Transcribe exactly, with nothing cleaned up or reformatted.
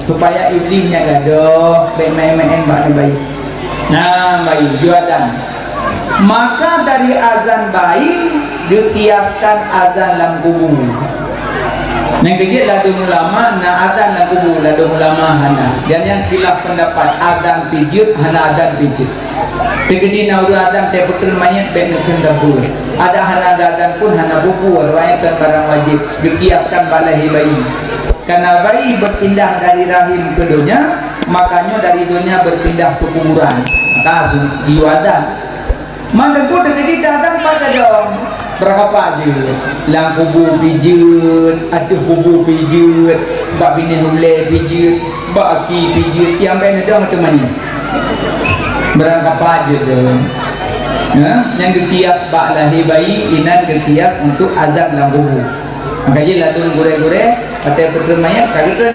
Supaya Iblih nyan gadoh, bèk maén-maén bak nyan bayi. Nah, bayi, yue azan. Maka dari azan bayi dikiaskan azan lam kubu. Nyang keujeuet ladôm ulama na azan lam kubu, ladôm ulama hana. Dan nyang khilaf pendapat, azan pijeuet hana azan pijeuet. Teukeudi na ureuëng azan teupeutreun manyét bèk neukheun dapur. Ada hana ada azan pun hana bubu, riwayat barang wajib, geukiaskan bak lahé bayi. Karena bayi berpindah dari rahim ke donya, makanya dari donya berpindah ke kuburan. Maka su-, yue azan. Man teungku teukeudi teuazan pat tadong. Beurangkapat jeuet. Lam kubu pijeuet, ateueh kubu pijeuet, bak binéh ulèe pijeuet, bak aki pijeuet, nyang bèk neudong teumanyét. Beurangkapat jeuet dong. Ya, nyang geukias bak lahé bayi, inan geukias untuk azan lam kubu. Maka jih ladôm gurèe-gurèe, watèe peutreun manyét, ka geutreun.